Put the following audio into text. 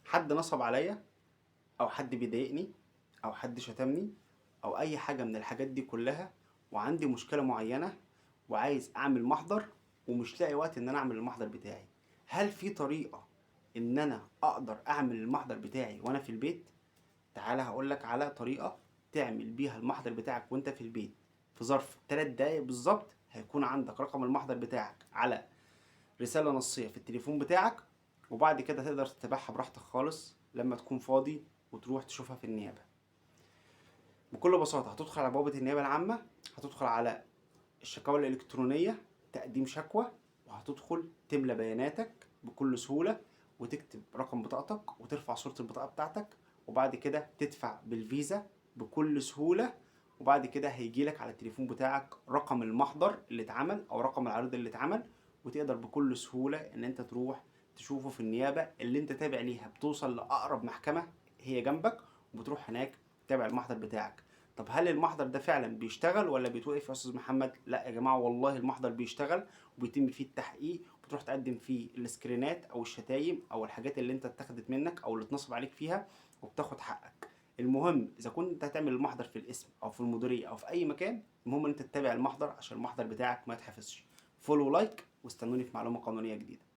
حد نصب عليا او حد بيضايقني او حد شتمني او اي حاجة من الحاجات دي كلها، وعندي مشكلة معينة وعايز اعمل محضر ومش لاقي وقت ان انا اعمل المحضر بتاعي. هل في طريقة ان انا اقدر اعمل المحضر بتاعي وانا في البيت؟ تعالى هقولك على طريقة تعمل بيها المحضر بتاعك وانت في البيت في ظرف 3 دقايق بالظبط. هيكون عندك رقم المحضر بتاعك على رسالة نصية في التليفون بتاعك، وبعد كده تقدر تتابعها براحتك خالص لما تكون فاضي وتروح تشوفها في النيابة. بكل بساطة هتدخل على بوابة النيابة العامة، هتدخل على الشكاوى الإلكترونية، تقديم شكوى، وهتدخل تملى بياناتك بكل سهولة وتكتب رقم بطاقتك وترفع صورة البطاقة بتاعتك، وبعد كده تدفع بالفيزا بكل سهولة، وبعد كده هيجيلك على التليفون بتاعك رقم المحضر اللي اتعمل أو رقم العريض اللي اتعمل، وتقدر بكل سهولة إن أنت تروح تشوفه في النيابة اللي أنت تابع ليها. بتوصل لأقرب محكمة هي جنبك وبتروح هناك تتابع المحضر بتاعك. طب هل المحضر ده فعلا بيشتغل ولا بيتوقف يا استاذ محمد؟ لا يا جماعة، والله المحضر بيشتغل وبيتم فيه التحقيق، وبتروح تقدم فيه السكرينات او الشتايم او الحاجات اللي انت اتاخدت منك او اللي اتنصب عليك فيها، وبتاخد حقك. المهم اذا كنت هتعمل المحضر في القسم او في المديرية او في اي مكان، المهم ان انت تتابع المحضر عشان المحضر بتاعك ما يتحفظش. follow، like، واستنوني في معلومة قانونية جديدة.